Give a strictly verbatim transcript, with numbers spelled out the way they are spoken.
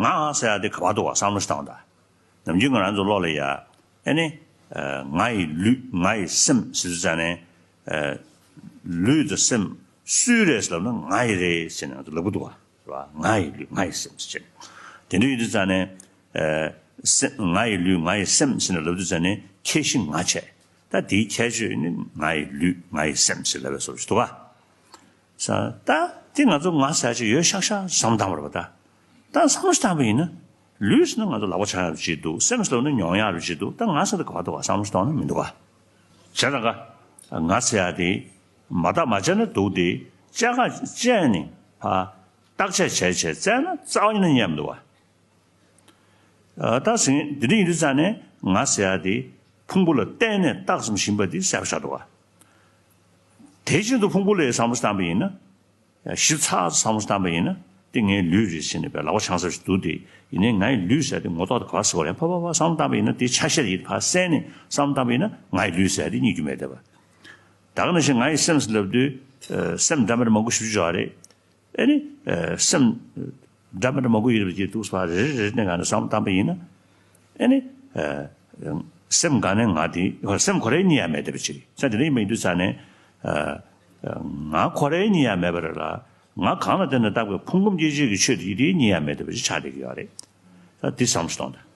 ང་ཟེར་ཡ་དེ་ག་པར་འདུག་བ་བསམ་བློ་ཞིག་བཏང་དང་། ནམ་རྒྱུན་ང་རང་ཚོ་བློ་ལ་ཡ། ཨེ་ནི། ཨ། ང་ཡི་ལུས་ང་ཡི་སེམས་ཟེར་དུས་ཙང་ནས། ཨ། ལུས་དང་སེམས་སུའི་རེད་ཟེར་ལབ་ན་ང་ཡི་རེད་ཟེར་ནས་ང་ཚོ་ལབ་གི་འདུག་བ། རེད་བ། ང་ཡི་ལུས་ང་ཡི་སེམས་ཟེར་བྱས། དེ་འདྲ་ཡིན་དུས་ཙང་ནས། ཨ། སེམས་ང་ཡི་ལུས་ང་ཡི་སེམས་ཟེར་ནས་ལབ་དུས་ཙང་ནས་ཁྱད་གཞི་ང་བྱས། ད་དེའི་ཁྱད་ཆོས་ནི་ང་ཡི་ལུས་ང་ཡི་སེམས་ཟེར་ལབ་པའི་བཟོ་ཞིག་འདུག་ག་ས། ད་དེ་ང་ཚོ་ང་ཟེར་ཅིག་ཡོད་ཤག་ཤག་བསམ་བཏང་བ་རེད་པ་ད། ད་བསམ་བློ་བཏང་པ་ཡིན་ན། ལུས་ཟེར་ན་ང་ཚོ་ལག་པ་འཆང་ཡག་རུ་ཅིག་འདུག་སེམས་ཟེར་ན་མྱོང་ཡག་རུ་ཅིག་འདུག་ད་ང་ཟེར་དེ་ག་པར་འདུག་ག་བསམ་བློ་བཏང་ན་མི་འདུག་ག་བྱས་ཙང་ག་ང་ཟེར་ཡག་དེ་མ་བརྟགས་མ་དཔྱད་ན་འདུག་སྟེ། དཔྱད་ག་དཔྱད་ནས་ཕར་བརྟག་དཔྱད་བྱས་བྱས་བཙལ་ན་རྩ་བ་ཉིད་ནས་རྙེད་མི་འདུག་ག་ཨ། ད་ཟིན་འདི་འདྲ་ཡིན་དུས་ཙང་ནས་ང་ཟེར་ཡག་དེ་ཕུང་པོ་ལ་བརྟེན་ནས་བཏགས་ཙམ་ཞིག་ཡིན་པ་འདི་གསལ་པོ་ཆགས་འདུག་ག་དེ་བཞིན་དུ་ཕུང་པོ་ལ་བསམ་བློ་བཏང་པ་ཡིན་ན། ཞིབ་ཚགས་བསམ་བློ་བཏང་པ་ཡིན་ན་དེ་ངའི་ལུས་རེད་ཟེར་ནས་པའི་ལག་པ་འཆང་ས་ཞིག་འདུག་སྟེ། ཡིན་ནའི་ང་ཡི་ལུས་ཟེར་དེ་ངོ་ཐོག་ཏུ་ག་པར་ཟེར་བ་རེད། ཕ་ཕ་ཕ་བསམ་བློ་བཏང་པ་ཡིན་ན་དེ་ཆ་ཤས་ཡིན་ཕར་བསལ་ནས་བསམ་བློ་བཏང་པ་ཡིན་ན་ང་ཡི་ལུས་ཟེར་དེ་རྙེད་རྒྱུ་མེད་བསྡད་པ། ད་ག་ནང་བཞིན་ང་ཡི་སེམས་ཟེར་ལབ་དུས། ཨ། སེམས་འདྲ་མི་འདྲ་མང་པོ་ཞིག་ཡོད་རེད། ཨེ་ནི། ཨ། སེམས་འདྲ་མི་འདྲ་མང་པོ་ཡོད་པ་ཅིག་འདུག་ཟེར་བ་རེ་རེ་རེ་ནས་ག་ནས་བསམ་བློ་བཏང་པ་ཡིན་ན། ཨེ་ནི། ཨ། སེམས་ག་ནས་ང་དེ་སེམས་ཁོ་རའི་རྙེད་ཡག་མེད་བསྡད་པ་ཅིག་རེད། ས་དེ་འདྲ་ཡིན་པ་ཡིན་དུས་ཙང་ནས། ཨ། ང་ཁོ་རའི་རྙེད་ཡག་མེད་པ་རེད་ལ། ང་གང་ལ་བརྟེན་ནས་བཏགས་པའི་ཕུང་ཁམས་སྐྱེ་མཆེད་ཀྱི་ཆོས་དེ་ཡིན་དེའི་རྙེད་ཡག་མེད་བསྡད་པ་ཅིག་ཆགས་བསྡད་ཀྱི་ཡོད་རེད། ད་དེ་བསམ་བློ་གཏོང་དང་།